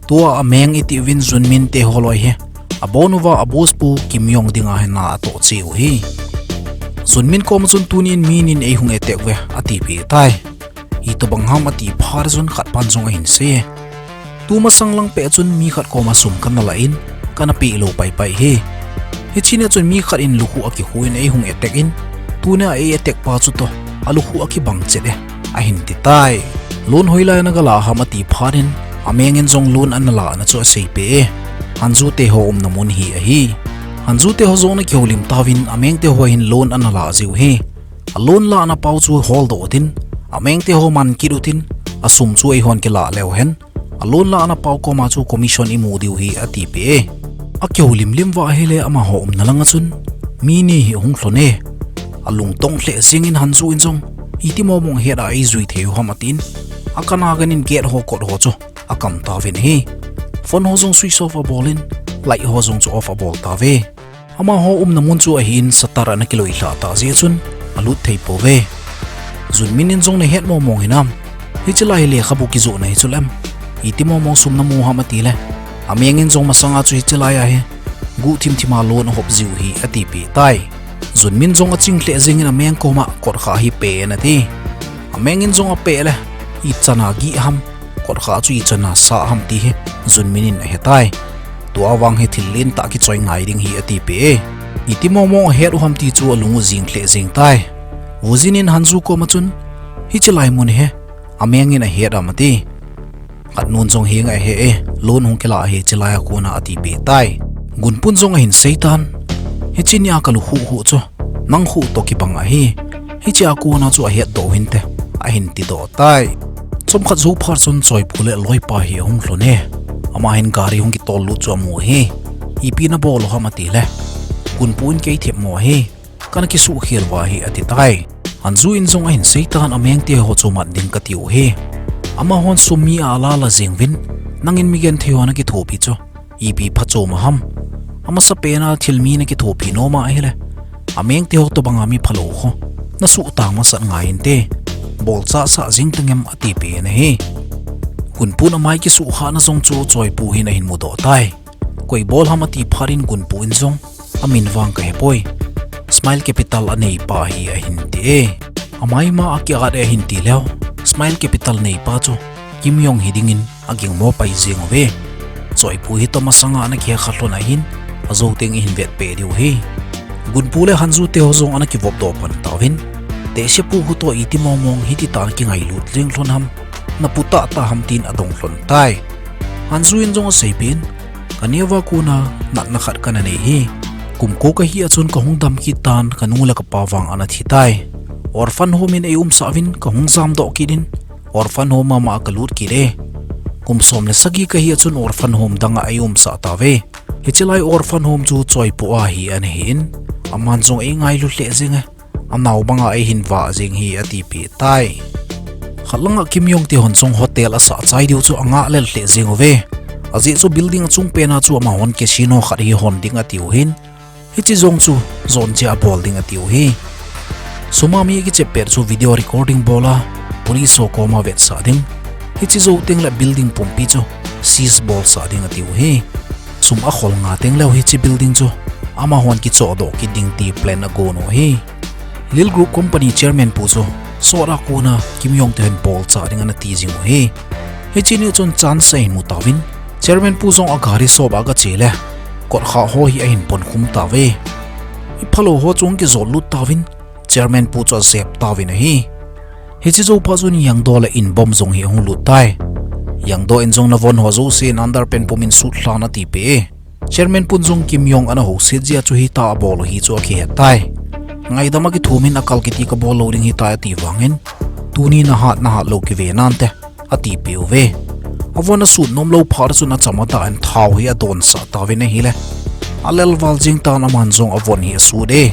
Tua Ameng itiuvin Junmin te holoi hi abon uva a boss pu Kim Yong dinga hin na atoh cheh u ahi. Junmin koma chun tunin mi nin eihung attack uve atipeh tai. Itobang ham ati phat chun khatpan jong ahin sei e. Tumasang lang peh chun mi khat koma sum kana lah in, kana pehlou paipai ahi. Hiche nia chun mi khat in lukhuh akikhu in eihung attack in, tunia ei attack pa chutoh alukhuh akibang chet e, ahin titai. Loan hoilai a nagalah ham ati phat in, Ameng in jong loan ana lahna chu aseipeh e. Hanju teho umna mun hi ahi. Hanju teho jong ana kihoulim tauvin, Ameng teho hin loan ana lah jiu ahi. A loan lahna pau chu holdoh utin, Ameng teho man kit utin, asum chu eihon kilah leu hen, a loan lahna pau koma chu commission imu diu ahi atipeh e. Akihoulim lim uva ahile amaho umna langa chun mi ni hi ahung lhon e. Alungtong lheh jengin Hanju in jong, itimo mong het a eijui thei u ham atin, akan akan in gate ho kot ho chu akam tauvin ahi. Phone ho jong switch off abol in, light ho jong chu off abol tauve. Amaho umna mun chu ahin shutter ana kiloilhah tah jeh chun alut thei pouve. Junmin in jong nahet mong mong hinam, hiche lai lekhabu kijohna hi chuleh itimo mong sum namu ham atile, Ameng in jong masanga chu hiche lai ahi, guhthim thima loan ahop jiu ahi atipeh tai. Junmin jong aching lheh jengin ameng koma kotkha hi pe in ati. Ameng in jong ape le, ichan a gih ham, kotkha chu ichan a sah ham ti hi Junmin in ahetai. Tua vang hi thil lentah kichoi ngai ding hi atipeh e. Iti mongmong ahet u ham ti chu alung u jing lheh jeng tai. Wujin in Hanju koma chun, hiche lai mun hi ameng in ahet am ati. Khatnun jong, henge, ahe e, loan hung kila ahi, hiche lai a kona atipeh tai. Gunpun jong ahin seitan, hiche nia kalukhuh khuh chu nang khuh toh kibang ahi, hiche a kona chu ahetdoh u hinte, ahin tidoh tai. Chomkhat jou phat chun Choipu le aloipa hi ahung lhun e. Ama hin gari hung kitol lut chu amu ahi. Ipi nabol u ham atile, Gunpu in kei themmo ahi, kana kisuhkhel uva ahi ati tai. Hanju in jong ahin seitan, amengte ho chu mat ding katiu ahi. Amahon sum mi a ala la jeng uvin, nangin migenthei ho nakithopi chu ipi phachom a ham? Amasapen a thil mi nakithopi nom ahile, amengte ho tobanga mi phalou ho nasuhtang masat ngai inte. Bolchah sah jeng tangem atipeh in ahi. Gunpun amai kisuhkhahna jong chu Choipu hin ahin mudoh tai. Koi bol ham ati phat in Gunpu in jong, amin vang kahepoi, Smile Capital aneipa hi ahin ti e. Amai ma a ki-at e ahin ti leu, Smile Capital neipa chu Kim Yong hi dingin agingmo pai jeng uve. Choipu hi toh masanga ana kihekha lhon ahin, ajou teng ihin vetpeh diu ahi. Gunpu le Hanju te ho jong ana kivopdoh pan tauvin, tehsepu khu toh iti mongmong hititah ana kingailut leng lhon ham, napu tahtah ham tin adong lhon tai. Hanju in jong aseipeh in, kaneo a kona natna khat kana nei ahi. Kum ko kahi a chun kahung dam kit tan, kanu le kapa vang ana thi tai. Orphan home in eiumsah uvin kahung jamdoh kit in, orphan home mama a kalut kit e. Kum som le sagi kahi a chun orphan home dang a eiumsah tauve. Hiche lai orphan home chu Choipu a hi ana hin, aman jong eingailu lheh jeng e. Anao banga eihin vah jeng hi atipeh tai. Khat langa Kim Yong te hon jong hotel asah chai diu chu angah lel lheh jeng uve. Ajeh chu building achung pen a chu amahon casino khat hi hon ding atiu hin, hiche jong chu jon cheh a bol ding atiu ahi. Sum a mi akichep pet chu video recording bol a, police ho koma vetsah ding, hiche jou teng le building pumpi chu seize bolsah ding atiu ahi. Sum akhol nga teng leu hiche building chu amahon kichohdoh kit ding ti plan agon u ahi. Lil Group Company chairman pu chu sot a kona Kim Yong te hin bolchah ding ana ti jing u ahi. Hiche ni chun chance ahin mu tauvin, chairman pu jong agari shop a agache le, kotkha ho hi ahin ponkhum tauve. Miphalou ho chu ahung kijot lut tauvin, chairman pu chu ajep tauvin ahi. Hiche jou phat chun Yangdo le Inbom jong hi ahung lut tai. Yangdo in jong, navon ho jouse in underpant pum in sut lhan, atipeh e. Chairman pun jong Kim Yong ana houset jeh a chu hitah a abol u hi chu akihet tai. Ngaidam akithum in, akal kiti kabol lou ding ahitai ati vangin, tuni nahat nahat lou kive nante, atipeh uve. Avon asut nom lou phat chun acham adah in thao hi adonsah tauvin ahile, alel val jeng tan, aman jong avon hi asut e.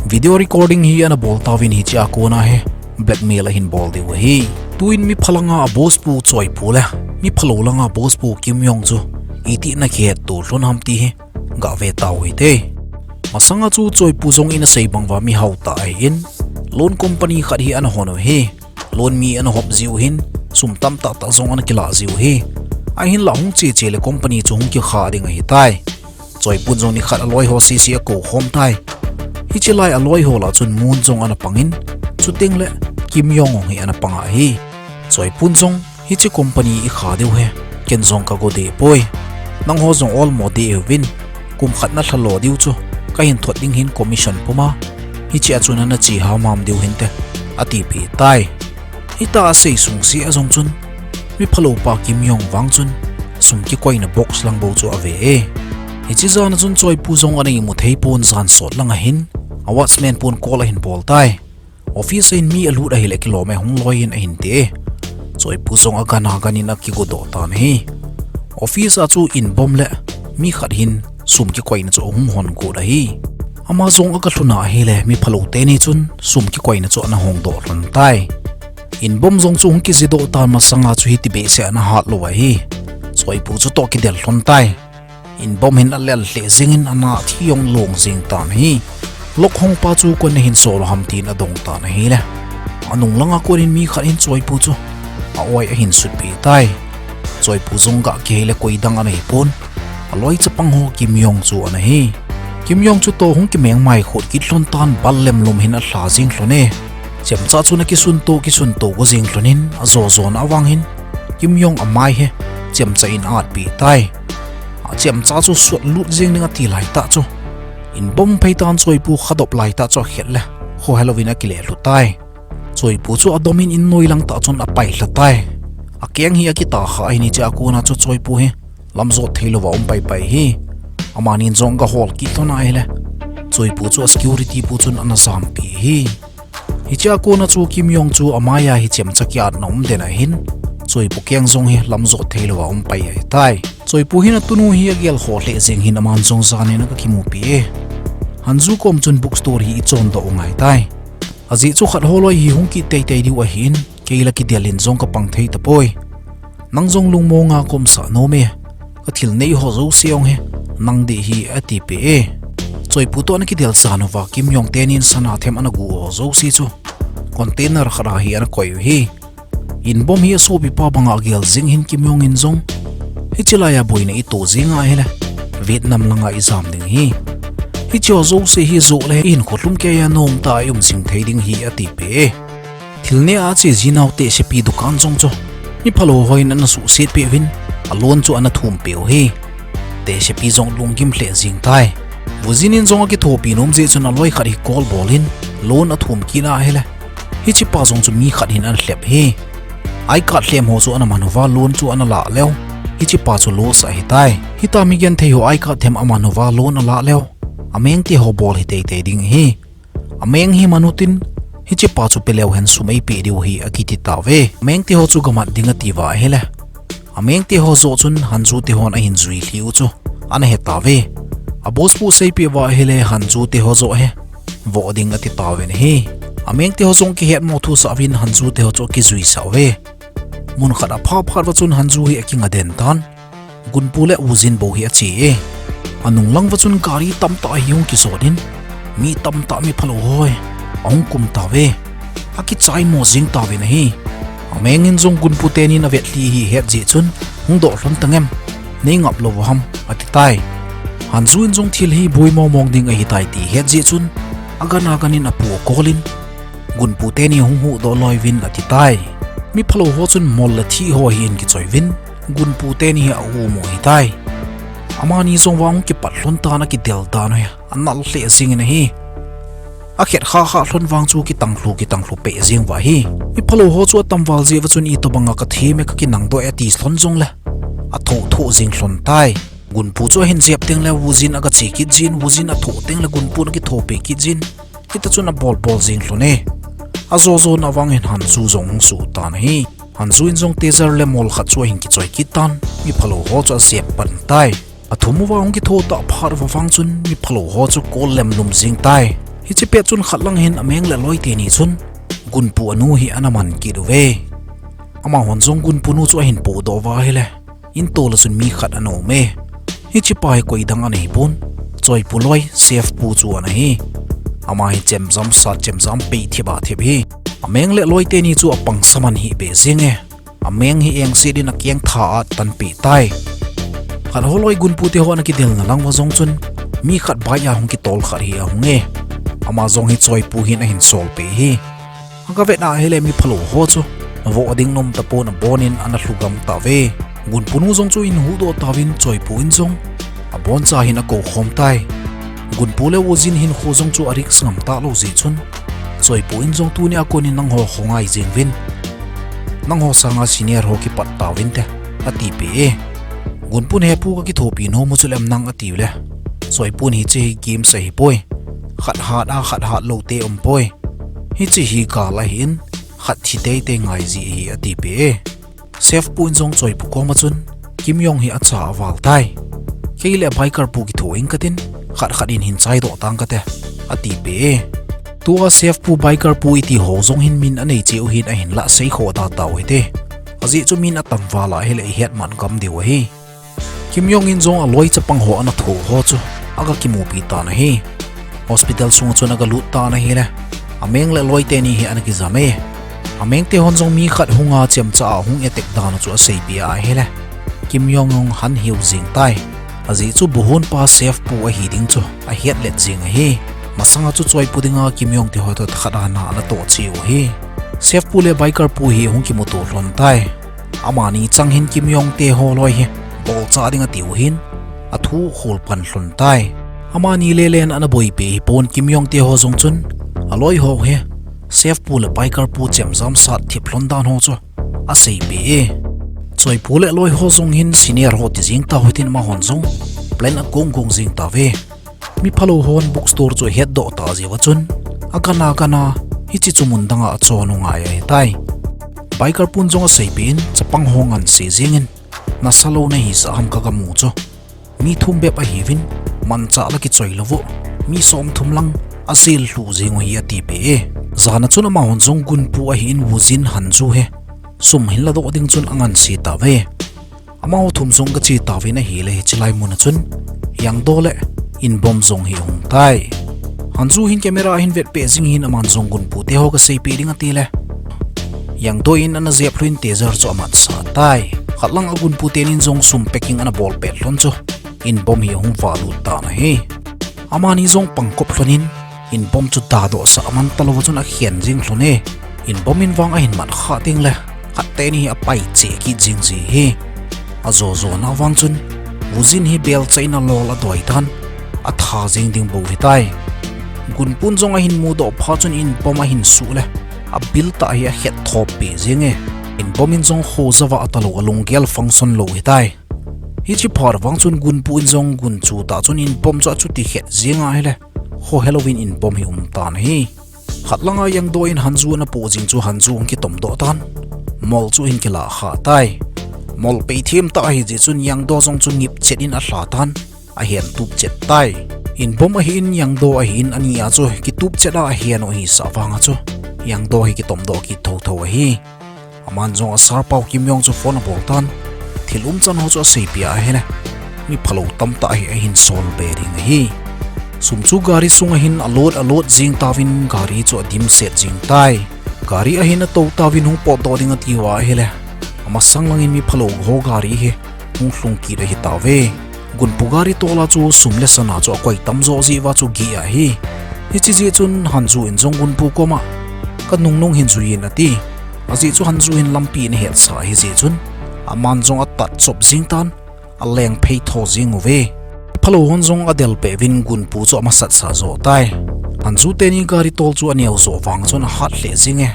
Video recording hi ana bol tauvin, hiche a kona hi blackmail ahin bol diu ahi. Tuin mipha langa boss pu Choipu le miphalou langa boss pu Kim Yong chu iti ana kihetto lhon ham ti hi gave tau hite. Masanga chu Choipu jong in asei bang uva mihao tah ahin, loan company khat hi ana hon u ahi. Loan mi ana hop jiu hin, sum tamtah tah jong ana kilah jiu ahi. Ahinlah hung che che le company chu hung kikha ding ahitai. Choipun jong nikhat aloi ho sese akou khom tai. Hiche lai aloi ho lah chun Moon jong ana pangin, chuteng le Kim Yong jong hi ana pang ahi. Choipun jong, hiche company ikha diu hi ken jong kago deh poi. Nangho jong olmo deh uvin, kum khat nalha lo diu chu kahin thot ding hin commission puma, hiche a chun ana che hamham diu hinte, atipeh tai. Hitah a asei sungse a jong chun, miphalou pa Kim Yong vang chun sum kikoina box lang bou chu ave e. Hiche jan a chun Choipu jong ana imu thei pon, jan sot lang ahin, a watchman pun call ahin bol tai. Office a hin mi alut ahile kilom e, hung loi in ahin ti e. Choipu jong agan agan in akigodoh tan ahi. Office a chu Inbom le mi khat hin sum kikoina chu ahung hon got ahi. Ama jong aga lhun ahile miphalou teni chun sum kikoina chu ana hongdoh lhon tai. Inbom jong chu hung kijedoh tan, masanga chu hiti behseh ana hat lou ahi. Choipu chu toh kidel lhon tai. Inbom hin alel lheh jengin ana thi jong long jeng tan ahi. Lock hong pa chu koin ahin sol u ham tin adong tan ahile, anung langa konin mi khat hin Choipu chu a-oi ahin sutpeh tai. Choipu jong gah kihei le koi dang ana hipon, aloi chapang ho Kim Yong chu ana hi. Kim Yong chu toh hung kimeng mai khut kit lhon tan bal lem lum hin alha jing lhon e. Chemcha chun akisun toh kisun toh go jing lhon in ajo jo na vang hin Kim Yong amai hi chemcha in atpi tai. Achemcha chu suat lut jing ding ati lai tah chu, in bom phei tan Choipu khadop lai tah chu akhet le kho helovin akile lhu tai. Choipu chu adom in in noi lang tah chun apai lha tai. Akeng hi akita kha ahin hiche a kona chu Choipu hi lamjot thei louva um pai pai hi. Amanin jong aga hol kit lhon ahile Choipu chu a security pu chun ana jampi hi. Hiche a kona chu Kim Yong chu amai a hi chemcha kiatna um den ahin Choipu keng jong hi lamjot thei louva um pai ahitai. Choipu hin atunu hi agel kho lheh jeng hin aman jong janin aga kimupi e. Hanju kom chun bookstore hi ichon doh u ngai tai. Ajeh chu khat holoi hi hung kit teitei diu ahin, kei la kidel in jong kapang thei tapoi. Nang jong lungmonga ka umsah nom e. Ka thil nei ho jouse jong hi nang ding ahi, atipeh e. Choipu toh ana kidel san uva Kim Yong tenin sana them ana gu ho jouse chu container khat a hi ana koi u hi. In bom hi asopipa banga agel jing hin Kim Yong in jong, hiche laiya boina ito jing ahile Vietnam langa ijam ding ahi. Hiche ho jouse hi joh le ihinkho lhumkeiya nomtah a ium jing thei ding ahi, atipeh e. Thil neh a ache jinau tehsepi dukan jong chu mi phalou hon ana suhset peh uvin, a loan chu ana thum peh u hi. Tehsepi jong lunggim lheh jeng tai. Woo Jin in jong akithopi nom jeh chun aloi khat hi call bol in loan athum kit ahile, hichepa jong chu mi khat hin ana lhep hi. I card lhem ho chu ana man uva loan chu ana lah leu, hichepa chu loss ahitai. Hitia mi genthei ho I card them aman uva loan alah leu, amengte ho bol hi teitei ding ahi. Ameng hi man utin, hichepa chu peleu hen sum eipeh diu ahi, akiti tauve. Amengte ho chu gamat ding atiuva ahile, amengte ho joh chun Hanju te hon ahin jui lhi u chu ana he tauve. A boss pu seipeh uva ahile Hanju te ho joh hi voh ding ati tauvin ahi. Amengte ho jong kihetmo thusah uvin Hanju te ho chu akijuisah uve. Mun khat apha phat uva chun Hanju hi akinga den tan. Gunpu le Woo Jin bou hi ache e. Anung lang uva chun gari tamtah hi hung kijot in, mi tamtah mi phalou hoi ahung kum tauve. Akichaimo jeng tauvin ahi. Ameng in jong Gunpu tenin avet lhi hi ahet jeh chun, hung doh lhon tangem, nei ngap lou u ham, ati tai. Hanju in jong thil hi boi mong mong ding ahitai ti ahet jeh chun, agan agan in apu acall in, Gunpu teni hung huhdoh loi uvin ati tai. Mi phalou ho chun mol le thih ho hi ahin kichoi uvin, Gunpu teni hi aum u ahitai. Amani jong vang hung kipat lhon tan, akidel dan u hi anal lheh jeng in ahi. Akhet kha kha lhon vang chu kitang lhu, kitang lhu peh jeng uva ahi. Mi phalou ho chu atam val jeh uva chun itobanga kathem e, kakinang doh e ati lhon jongle, athoh thoh jeng lhon tai. Gunpu chu ahin jep teng le Woo Jin aga che kit jin, Woo Jin athoh teng le Gunpu in akithopi kit jin. Hiti chun abol bol jeng lhon e. Ajo jo na vang hin Hanju jong hung suh tan ahi. Hanju in jong taser le mol khat chu ahin kichoi kit tan, mi phalou ho chu ajep pan tai. Athum uva hung kitho tah phat uva vang chun mi phalou ho chu call lem lum jeng tai. Hiche pet chun khat lang hin Ameng le aloi teni chun Gunpu anu hi ana man kit uve. Amahon jong Gunpu nu chu ahin podoh uva ahile, in tol a chun mi khat ana um e. Hichepa hi koidang ana hipon, Choipu loi, Chef pu chu ana hi. Ama hi chemjam sat chemjam pei thip a thip ahi. Ameng le aloi teni chu apangsa man hih beh jeng e. Ameng hi engset in akeng tha a atan peh tai. Khat holoi Gunpu te ho ana kidelna lang uva jong chun, mi khat bike a hung kitol khat hi ahung e. Ama jong hi Choipu hin ahin sol peh ahi. Aga vet ahile mi phalou ho chu voh ding nom tapon, abon in ana lhugam tauve. Gunpu nu jong chu ahin huhdoh tauvin Choipu in jong aboncha hin akou khom tai. Gunpu le Woo Jin hinkho jong chu arisk ngam talou jeh chun, Choipu in jong tunia kon in nangho kho ngai jeng uvin, nangho sanga senior ho kipat tauvin te, atipeh e. Gunpu in, hepu, kakithopi nom u chuleh nang, atiu le, Choipu in, hiche hi games ahipoi. Khat hat a khat hat lou te umpoi. Hiche hi gal ahin, khat thi teitei ngai ji ahi, atipeh e. Chef pu in jong Choipu koma chun, Kim Yong hi acha aval tai. Kei le biker pu kitho ing katin, khat khat in hin chaidoh tang kate, atipeh e. Tua Chef pu, biker pu iti ho jong hin min anei cheh u hin ahinlah sei khoh da tau hite. Ajeh chu min atam val ahile ihet man gam diu ahi. Kim Yong in jong aloi chapang ho ana thoh ho chu aga kimupi tan ahi. Hospital sunga chun aga lut tan ahile, Ameng le aloi teni hi ana kijam e. Ameng te hon jong mi khat hunga chemcha a hung attack dan u chu aseipeh ahile, Kim Yong jong han hiu jeng tai. Ajeh chu buhon pa chef pu ahi ding chu ahet let jing ahi. Masanga chu Choi pu dinga Kim Yong Tae ho toh khat a na ana toh cheh u ahi. Chef pu le biker pu hi hung kimuto lhon tai. Amani chang hin Kim Yong Tae ho loi hi bolcha ding atiu hin athu khol pan lhon tai. Amani lelen ana boipi hi pon Kim Yong Tae ho jong chun aloi ho hi chef pu le biker pu chemjam sat thip lhon dan ho chu aseipeh e. Choi pu le loi ho jong hin senior ho ti jing tau hitin amahon jong plan agong gong jing tauve. Miphalou hon bookstore chu ahetdoh ta jeh uva chun agana gana hiche chu mun danga achon u ngai ahitai. Biker pun jong aseipeh in chapang ho ngansi jingin, nasa lou nahisah ham kagamu chu. Mi thum bep ahiuvin, manchah la kichoi lou u, mi somthum lang ajel lhu jing u ahi atipeh e. Jana chun amahon jong gunpu ahin Woo Jin, Han Ju hi sum hin ladoh ding chun angansi tauve. Amaho thum jong gache tauvin ahile hiche lai muna chun Yang Do le In Bom jong hi ahung tai. Han Ju hin camera ahin vetpeh jing hin aman jong gunpute ho gaseipeh ding atile Yang Do in ana jep lhun taser chu amatsah tai. Khat langa gunpu tenin jong sum packing ana bolpeh lhon chu In Bom hi ahung valut tan ahi. Amani jong pangkop lhonin In Bom chu dadohsah aman talou chun akhen jing lhon e. In Bom in vang ahin mat kha tengle khat teni hi apai cheh kit jing ji hi. Ajo jona vang chun Woo Jin hi belcha in alol adoi tan, atha jeng ding bou hitai. Gunpun jong ahin mudoh phat chun In Bom ahin suh le abil tah hi akhet thop peh jenge. In Bom in jong kho java atalou, alunggel function lou hitai. Hiche phat vang chun gunpu in jong gunchu tah chun In Bom chu achuti khet jeng ahile, kho helouvin In Bom hi um tan ahi. Khat langa Yang Do in Han Ju ana poh jing chu Han Ju hung kitomdoh tan, mol chu ahin kilah kha tai. Mol peithem tah ahijeh chun Yang Do jong chu ngipchet in alha tan, ahen tupchet tai. In Bom ahin Yang Do ahin ania chu kitupchet a ahen u ahisah vanga chu Yang Do hi kitomdoh kit thotho ahi. Aman jong a sir pau Kim Yong chu phone abol tan, thil umchan ho chu aseipeh ahile, miphalou tamtah hi ahin solbe ding ahi. Sum chu gari sunga hin aload aload jing tauvin gari chu adimset jing tai. Gari ahin atou tauvin hung potdoh ding atiuva ahile, amasang langin miphalou ho gari hi hung lhung kit ahitauve. Gunpu gari tola chu sum le sana chu akoi tamjo jeh uva chu gih ahi. Hiche jeh chun Han Ju in jong gunpu koma, kanungnung hin juiyin ati. Ajeh chu Han Ju hin lampi in ahetsah ahijeh chun, aman jong atat chop jeng tan, aleng pheitho jeng uve. Phalou hon jong adelpeh uvin gunpu chu amasatsah joh tai. Han Ju teni gari tol chu aneo joh vang chun ahat lheh jenge.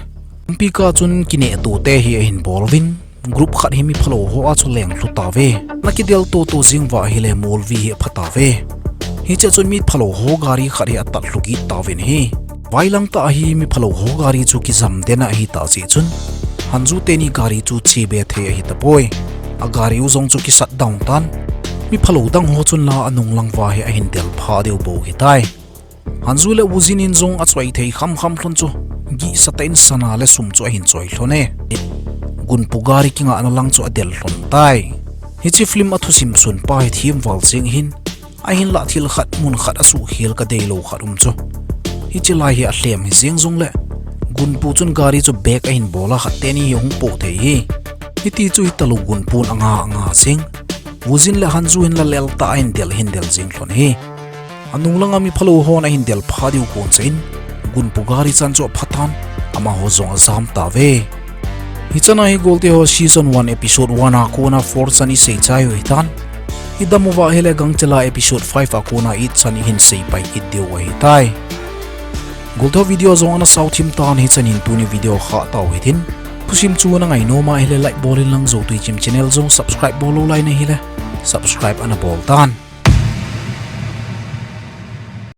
Lampi kah chun kinehtote hi ahin bol uvin, group khat hi miphalou ho a chu leng lhu tauve. Nakidel toto jeng uva ahile molvi hi apha tauve. Hichea chun miphalou ho gari khat hi atat lhu kit tauvin ahi. Vailang tah hi miphalou ho gari chu kijam den ahitah jeh chun, Han Ju teni gari chu chebe thei ahitapoi. Agari u jong chu kishut down tan, miphalou dang ho chun la anunglang uva hi ahin delpha diu bou hitai. Han Ju le Woo Jin in jong achoi thei khamkham lhon chu, gihsa tah in sana le sum chu ahin choi lhon e. Gunpu gari kingahna lang chu adel lhon tai. Hiche film a thusim sunpa hi themval jeng hin, ahinlah thil khat mun khat asuhkhel kadeilou khat um chu, hiche lai hi alhem hijeng jongle, gunpu chun gari chu back ahin bol a khat teni hi ahung poh thei hi. Hiti chu hitalou gunpun anga anga jeng. Woo Jin le Han Ju hin la lel tah a ahin del, ahin del jeng lhon hi. Anung langa miphalou hon ahin delpha diu koncha in, gunpu gari chan chu apha tan, amaho jong ajam tauve. Hichana hi golte ho season one episode one a kona four chan isei chai u hitan. Idam uva ahile gangchela episode five a kona eight chan ihin seipai kit diu ahitai. Golte ho video jong ana sao thim tan, hichan hin tuni video kha tau hitin. Thusim chu nangainom ahile like bol in lang, Zotui Chim channel jong subscribe bol lou lai nahile subscribe ana bol tan.